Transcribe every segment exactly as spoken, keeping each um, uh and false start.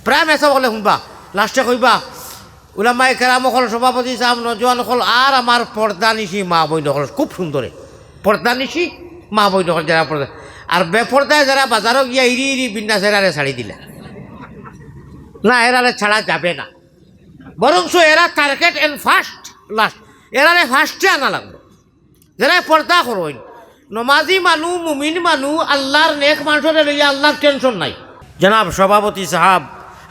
প্রায় মেসাব অকলে হুনবা, লাস্টে কইবা, উলামায়ে কেরাম অকল, সভাপতি সাব, নওজোয়ান অকল, আর আমার পর্দানিশি মা বইন অকল, খুব সুন্দরে পর্দানিশি মা বইন অকল, যারা পর্দা, আর বেপর্দায় যারা বাজারো গিয়া ইরি ইরি বিন্না সেরারে ছাড়ি দিলা, না, এরারে ছাড়া যাবে না, বরঞ্চ এরা টার্গেট এন্ড ফার্স্ট লাস্ট, এরারে ফার্স্টে আনা লাগবো। যারা পর্দা করইন, নমাজি মানু, মুমিন মানু, আল্লার নেক মানষরে লইয়া আল্লার টেনশন নাই। জনাব সভাপতি সাব,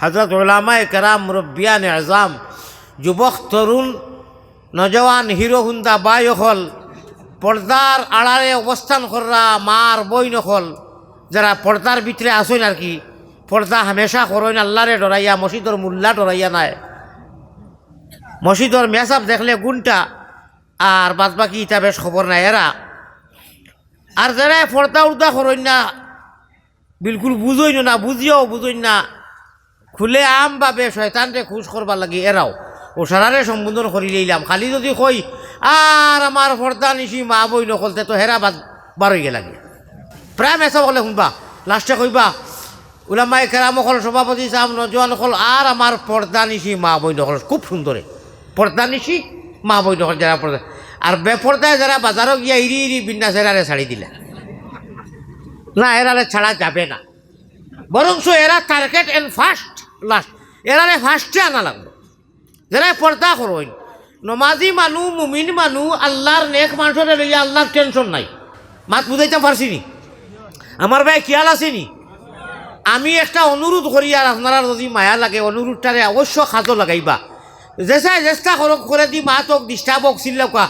হযরত উলামায়ে কেরাম, মুরব্বিয়ানে আজাম, যুবক তরুণ, নওজোয়ান হিরো হুন্দা ভাই অকল, পর্দার আড়ালে অবস্থান কররা মা আর বইন অকল, যারা পর্দার ভিতরে আছইন আর কি, পর্দা হামেশা করইন আল্লারে ডরাইয়া, মসজিদর মুল্লা ডরাইয়া নায়। মসজিদর মেসাব দেখলে গুনটা, আর বাদ বাকি ইতা বেশ খবর নাই এরা। আর যারা পর্দা উর্দা করইন না, বিলকুল বুঝইন না, বুঝিয়াও বুঝইন না, খুলে আমভাবে শয়তানরে খুশ করবার লাগি এরাও। অউ সারারে সম্বোধন করি লইলাম। খালি যদি কই, আর আমার পর্দানিশি মা বইন অকল, তে তো হেরা বাদ বার অইগেলা গিয়া। প্রায় মেসাব অকলে হুনবা, লাস্টে কইবা, উলামায়ে কেরাম অকল, সভাপতি সাব, নওজোয়ান অকল, আর আমার পর্দানিশি মা বইন অকল, খুব সুন্দরে পর্দানিশি মা বইন অকল, যারা পর্দা, আর বেপর্দায় যারা বাজারো গিয়া ইরি ইরি বিন্না সেরারে ছাড়ি দিলা, না, এরারে ছাড়া যাবে না, বরঞ্চ এরা টার্গেট এন্ড ফার্স্ট লাস্ট, এরারে ফার্স্টে আনা লাগবো। যারা পর্দা করইন, নমাজি মানু, মুমিন মানু, আল্লার নেক মানষরে লইয়া আল্লার টেনশন নাই। মাত বুঝাইতাম পারছি নি? আমার ভাই খিয়াল আছে নি? আমি একটা অনুরোধ করি, আর আপনারার যদি মায়া লাগে, অনুরোধটারে অবশ্য কাজো লাগাইবা। যেসায় চেষ্টা করো, করে দি মাত অউক, ডিস্টার্ব অউক, চিল্লাউক্কা।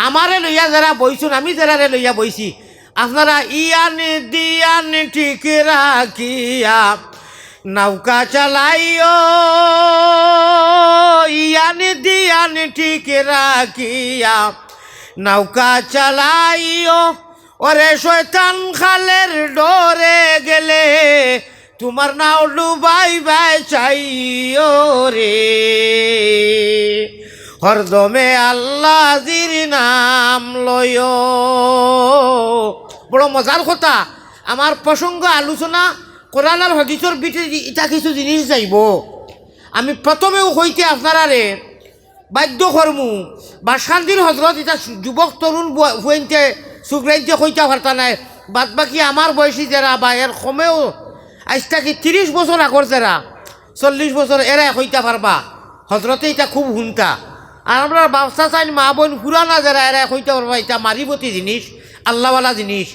আমারে লইয়া যারা বইছইন, আমি যারারে লইয়া বইছি, আপনারা ইয়ান দিয়ান ঠিক রাখিয়া নৌকা চালাইও, ইয়ান দিয়ান ঠিক রাখিয়া নৌকা চালাইও। ওরে শয়তান খালের ডরে গেলে, তুমার নাও ডুবাইবায় চাইও রে, হরদমে আল্লাজির নাম লইও। বড় মজার কথা, আমার প্রসঙ্গ আলোচনা কোরআন আর হাদিসর ভিতরে ইতা কিছু জিনিস যাইবো। আমি প্রথমেউ কইতে আপনারারে বাধ্য করমু, বাসকান্দির হজরত ইতা যুবক তরুণ বুয়া-, ফুয়াইন্তে, সুগ্রাইন্তে কইতা পারতা নায়, বাদ বাকি আমার বয়সী যারা বা এর কমেও আইজ থাকি তিরিশ বছর আগর যারা, চল্লিশ বছর এরায় কইতা পারবা, হজরতে ইতা খুব হুনতা। আর আমরার বাপ চাচাইন মা বইন পুরানা যারা এরায় কইতা পারবা, ইতা মারিফতি জিনিস, আল্লাওয়ালা জিনিস।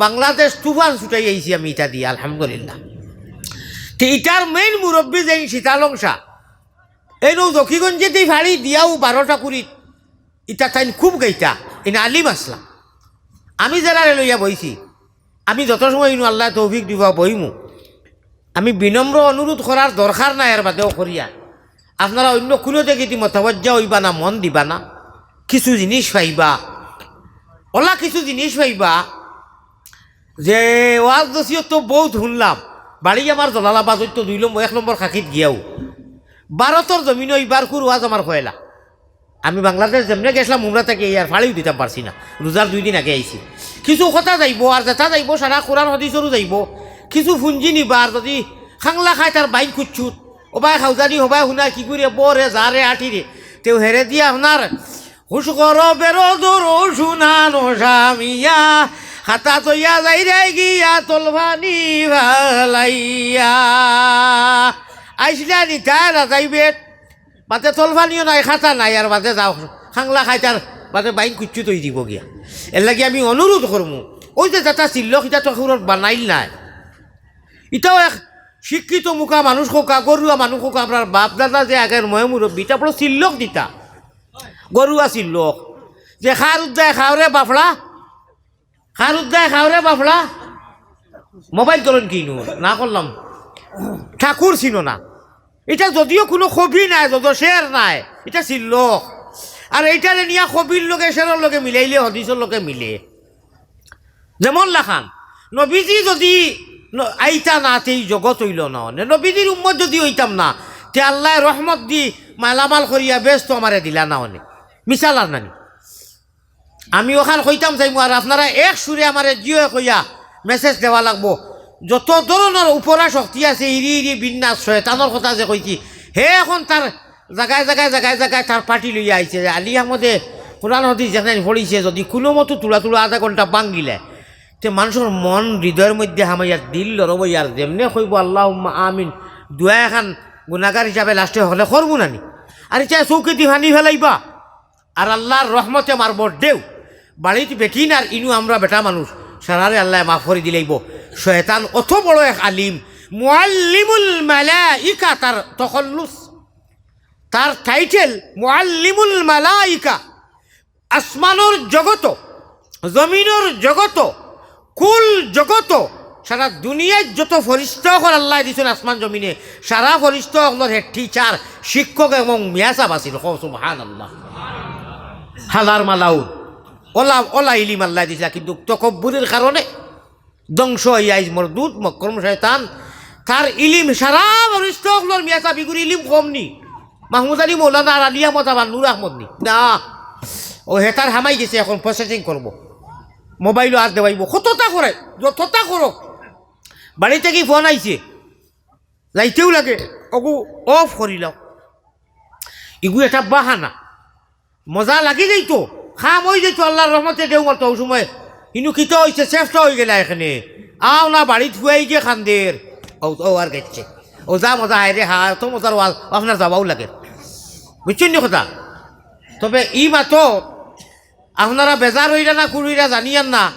বাংলাদেশ তুফান ছুটাই আইছি আমি ইতা দিয়া, আলহামদুলিল্লাহ। তে ইতার মেইন মুরব্বি যেইন শীতালংশা, এইনউ জকিগঞ্জেদি ফাড়ি দিয়াউ বারোটা কুড়ি, ইতা তাইন খুব গাইতা, ইন আলিম আছলা। আমি যারারে লইয়া বইছি, আমি যত সময় ইনু আল্লায় তৌফিক দিবা বইমু। আমি বিনম্র অনুরোধ করার দরকার নাই, এর বাদেও করিয়া। আপনারা অইন্য কুনু দিকেদি মতওয়াজ্জা অইবা না, মন দিবা না, কিছু জিনিস পাইবা, অলা কিছু জিনিস পাইবা। যে ওয়াজ নসিহত তো বউত হুনলাম, বাড়ি আমার জালালাবাদ, অইতো দুই নম্বর, এক নম্বর খাকিত গিয়াউ। ভারতর জমিনো ইবার কুর ওয়াজ আমার কয়লা। আমি বাংলাদেশ যেমনে গেছলাম উমরা থাকি, ইয়ার ফাড়িউ দিতাম পারছি না, রোজার দুই দিন আগে আইছি। কিছু কথা যাইবো, আর যেটা যাইবো সারা কোরআন হাদিসরউ যাইবো। কিছু ফুঞ্জি নিবা, আর যদি খাংলা খায় তার বাইন কুচ্ছুত, ও ভাই খাউজানি, ও ভাই হুনা কি করিয়া বরে যা রে আটি রে, তেউ হেরে দিয়া আপনার হুশ করো বেরো দরো শুনানো সামিয়া, খাতা তইয়া যাইরায় গিয়া তলফানি ফালাইয়া। আইসলা নিতায় রাজাই বেট, বাদে তলফানিও নাই, খাতা নাই, আর বাদে যাও, খাংলা খাইতার বাদে বাইন কুচ্ছুত অই দিবো গিয়া। এরলাগি আমি অনুরোধ করমু, অউ যে যেটা চিল্লক, ইটা তো কেউরর বানাইল নায়। ইটাও এক শিক্ষিত মুখা মানুষ কউক্কা, গরুয়া মানুষ কউক্কা, আমরার বাপ দাদা যে আগের ময় মুরব্বি, ইটা বড় চিল্লক দিতা, গরুয়া চিল্লক। যে খার উদ্দায় খাওরে বাফড়া, খার উদ্দায় খাওরে বাফড়া, মোবাইল করইন কিনু, না করলাম। ঠাকুর চিনো না। ইটা যদিও কুনু কবি নায়, যদিও শের নায়, ইটা চিল্লক। আর ইটারে নিয়া কবির লগে, শেরর লগে মিলাইলে হাদিসর লগে মিলে। যেমন লাখান, নবীজি যদি ন-, আইতা না, তে ই জগত অইলো না অনে। নবীজির উম্মত যদি অইতাম না, তে আল্লায় রহমত দি মালামাল করিয়া বেহেস্ত আমারে দিলা না অনে। মিছাল আর নানি। আমি অখান কইতাম চাইমু, আর আপনারা এক সুরে আমারে জিও কইয়া মেসেজ দেওয়া লাগবো। যত ধরনর উপরা শক্তি আছে, ইরি ইরি বিন্যাস, শয়তানর কথা যে কইছি, হে অখন তার জাগায় জাগায়, জাগায় জাগায় তার পার্টি লইয়া আইছে। আলী আহমদে কোরআন হাদিস যেখানে পড়িছে, যুদি কুনুমতো তুলা তুলা আধা ঘন্টা ভাঙ্গিলে, তে মানষর মন হৃদয়র মধ্যে হামাইয়া দিল লরম অইয়া আর যেমনে কইবো "আল্লাহুম্মা আমিন", দোয়া এখান গুনাগার হিসাবে লাস্টে হকলে করবো না নি? আর ইতা চউখেদি পানি ফেলাইবা, আর আল্লার রহমতে মারবো ঢেউ। বাড়িত বেটিন আর ইনু আমরা বেটা মানুষ, সারারে আল্লায় মাফ করি দিলাইবো। শয়তান অত বড় এক আলিম, মুআল্লিমুল মালাইকা তার তখল্লুস, তার টাইটেল মুআল্লিমুল মালাইকা। আসমানর জগত, জমিনর জগত, কুল জগত, সারা দুনিয়ার যত ফরিস্তা অকল আল্লায় দিছইন আসমান জমিনে, সারা ফরিস্তা অকলর হেড টিচার, শিক্ষক এবং মিয়াসাব আছিল। কও সুবহানাল্লাহ। হালার মালাউন, অলা, অলা ইলিম আল্লায় দিছিলা, কিন্তু তকব্বুরির কারণে ধ্বংস অইয়া আইজ মরদুদ মক্রম শয়তান। তার ইলিম সারা ফরিস্তা অকলর মিয়াসাব, ইগুর ইলিম কম নি? মাহমুদ আলী মৌলানা আর আলী আহমদ আবার নূর আহমদ নি? না, অউ হেতার হামাই গেছে, অখন প্রসেসিং করবো, মোবাইলো আর দেওয়াইবো, কততা করে, যততা করো। বাড়ি থাকি ফোন আইছে, যাইতেউ লাগে, অগু অফ করিলাও। ইগু একটা বাহানা, মজা লাগি যাইতো, কাম অই যাইতো, আল্লার রহমতে ঢেউ মারতো। অউ সময় ইনু কিতা অইছে, সেফটা অইগেলা এখানে, আও না বাড়িত ফুয়াই গিয়া কান্দের। অউ, অউ আর গেছে, অউ যা মজা, হায়রে হা, অত মজার ওয়াজ, আপনার যাওয়াউ লাগে, বুঝছইন নি কথা? তবে ই মাতো আপনারা বেজার অইরা না কুড়িরা জানিয়ার না,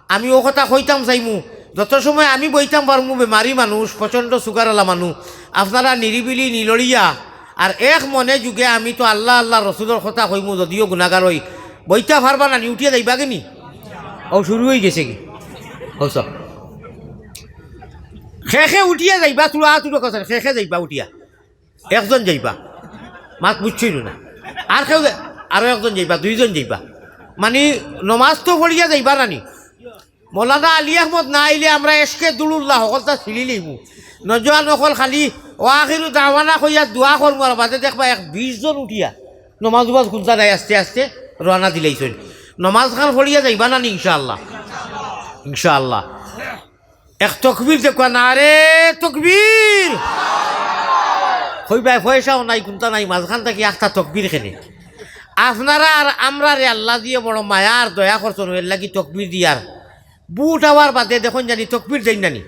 আমি অউ কথা কইতাম চাইমু। যত সময় আমি বইতাম পারমু, বেমারি মানুষ, প্রচণ্ড সুগারআলা মানুষ, আপনারা নিরিবিলি নিলড়িয়া আর এক মনে যুগে আমি তো আল্লা আল্লা রসুলর কথা কইমু, যুদিও গুনাগার অই, বইতা পারবা না নি? উঠিয়া যাইবা গি নি? অউ শুরু অইগেছে গি? অউ সব খে খে উঠিয়া যাইবা, তুড়া তুড়ো কথা, খে খে যাইবা উঠিয়া। একজন যাইবা, মাত বুঝছইন না? আর কেউ যা-, আরো একজন যাইবা, দুইজন যাইবা, মানি নমাজ তো পড়িয়া যাইবা না নি? মৌলানা আলী আহমদ না আইলে আমরা এশকে দুরুল্লাহ হকলতা ছিলি লইমু। নজওয়ান অকল খালি "ওয়া আখিরু দাওয়ানা" কইয়া দোয়া করমু, আর বাদে দেখবা এক বিশ জন উঠিয়া নমাজ উমাজ কুন্তা নাই, আস্তে আস্তে রওয়ানা দিলাইছইন। নমাজ খান পড়িয়া যাইবা না নি ইনশাআল্লাহ? ইনশাআল্লাহ। এক তকবীর দেখবা, নারে তকবীর। কইবায় পয়সাও নাই, কুন্তা নাই, মাঝখান থাকি একটা তকবীর কেনে? আপনারা আর আমরারে আল্লা দিয়া বড় মায়া আর দয়া করছইন, এরলাগি তকবীর দিয়ার। ভুট অওয়ার বাদে দেখইন জানি তকবীর দেইন না নি?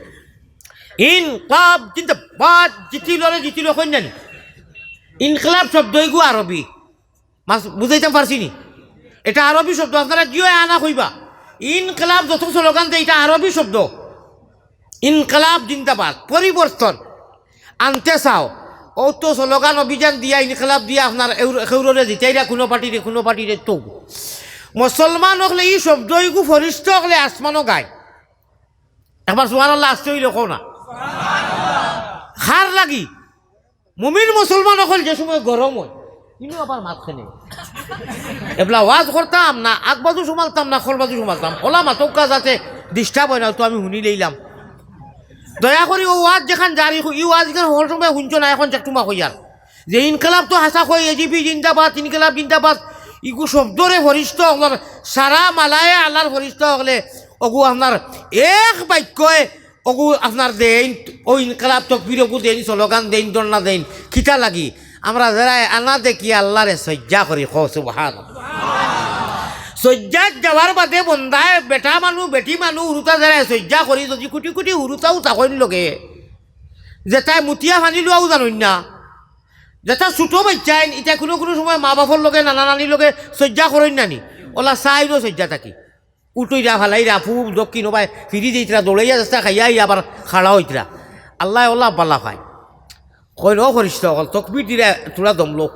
ইনকিলাব জিন্দাবাদ, জিতিলো রে জিতিলো কইন না নি? ইনকিলাব শব্দ ইগু আরবি। মাস-, বুঝাইতাম পারছি নি? এটা আরবি শব্দ, আপনারা জিও আনা কইবা। ইনকিলাব যত স্লোগান দেয়, এটা আরবি শব্দ। ইনকিলাব জিন্দাবাদ, পরিবর্তন আনতে চাও। অউ তো স্লোগান অভিযান দিয়া, ইনকিলাব দিয়া আপনার এউর-, কেউররে জিতাইরা কুনু পার্টিরে, কুনু পার্টিরে তো। মুসলমান অকলে ই শব্দ ইগু ফরিস্তা অকলে আসমানো গায়। একবার সুবহানাল্লাহ আস্তে অইলে কও না। কার লাগি? মুমিন মুসলমান অকল যে সময় গরম অয়, ইনো আবার মাত কেনে? এবলা ওয়াজ করতাম না, আগ বাজু সুমালতাম না, খল বাজু সুমালতাম, অলা মাতউক্কা যাতে disturb অয় না, তো আমি হুনি লইলাম। দয়া করি অউ ওয়াজ যেখান জারি, ই ওয়াজ ইখান হকল সময় হুনছো না, এখন চেকটুমা কইয়ার যে ইনকিলাব তো হাছা কই, এজিপি জিন্দাবাদ, ইনকিলাব জিন্দাবাদ, ইগু শব্দরে ফরিস্তা অকলর, সারা মালায়ে আলার ফরিস্তা অকলে অগু আপনার এক বাক্যে অগু আপনার দেইন, অউ ইনকিলাব তকবীর অগু দেইন, স্লোগান দেইন, ধর্ণা দেইন, কিতা লাগি? আমরা যেরায় আনা দেখি আল্লারে সইজ্জা করি, কও সুবহানাল্লাহ। সইজ্জাত যাওয়ার বাদে বন্দায় বেটা মানু, বেটি মানু, হুরুতা যেরায় সইজ্জা করি, যুদি কুটি কুটি হুরুতাও থাকইন লগে, যেতায় মুতিয়া পানি লওয়াও জানইন না, যেতা ছুটো বাইচ্চাইন, ইতায় কুনু কুনু সময় মা বাফর লগে, নানা নানির লগে সইজ্জা করইন না নি? অলা চাইনও সইজ্জা থাকি। উঠইরা, ফালাইরা, পুব, দক্ষিণ, ওবায় ফিরি দিতরা, দৌড়াইয়া যাইতরা, খাইয়া আইয়া আবার খাড়া অইতরা। আল্লায় অলা বালা পায়। কইন, "ও ফরিস্তা অকল, তকবীর দিরা তুরা দমলো।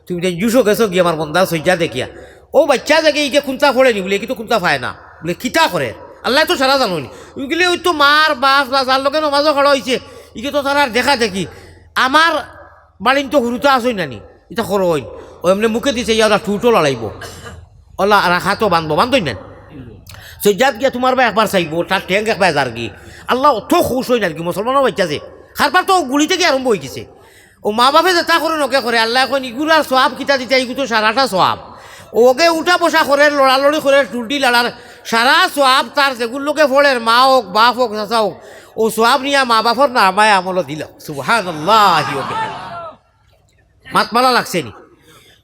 তুমি তাইন জুশো গেছো গি আমার বন্দার সইজ্জা দেখিয়া।" অউ বাইচ্চা জাগে ইতে কুন্তা পড়ে নি, বুলে, "ইগু তো কুন্তা পায় না।" বুলে, "কিতা করে?" আল্লায় তো সারা জানইন। ইগুলে অউ তো মার, বাফ, যার লগে নমাজো খাড়া অইছে, ইগু তো তারার দেখা দেখি। আমার বাড়িন তো হুরুতা আছইন না নি, ইতা করইন। অউ এমনে মুখে দিছে, ইয়া ওলা ঠুটো লড়াইবো। অলা রাখা তো বানবো, বানতইন না। সইজ্জাত গিয়া তুমার বায় একবার চাইবো, তার ঠেং একবার যারগি। আল্লা অত খুশ অইন আর কি, মুসলমানর বাইচ্চা যে। কারবার তো গুলি থাকি আরম্ভ অইগেছে। অউ মা বাফে যেতা করইন অগে করে, আল্লায় কইন, "ইগুর আর সওয়াব কিতা দিতা, ইগু তো সারাটা সওয়াব।" অউ অগে উঠা বসা করের, লড়ালড়ি করের, টুলটি লাড়ার, সারা সওয়াব তার যেগুর লগে পড়ের, মা অউক, বাফ অউক, চাচা অউক, অউ সওয়াব নিয়া মা-বাফর নামায় আমলো দিলাও। সুবহানাল্লাহি ওয়া বিহামদিহি। মাত মানা লাগছে নি?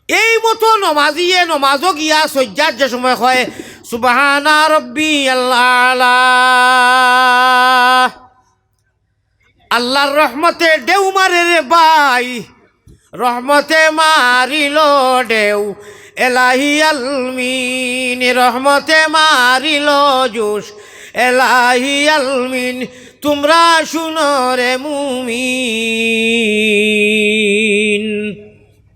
এই মতো নমাজিয়ে নমাজো গিয়া সইজ্জাত যে সময় কয়, "সুবহানা রব্বিয়াল আলা।" আল্লার রহমতে ঢেউ মারে রে ভাই, রহমতে মারিলো ঢেউ, এলাহি আলমিন, রহমতে মারিলো জোশ, এলাহি আলমিন, তুমরা হুনো রে মুমিন।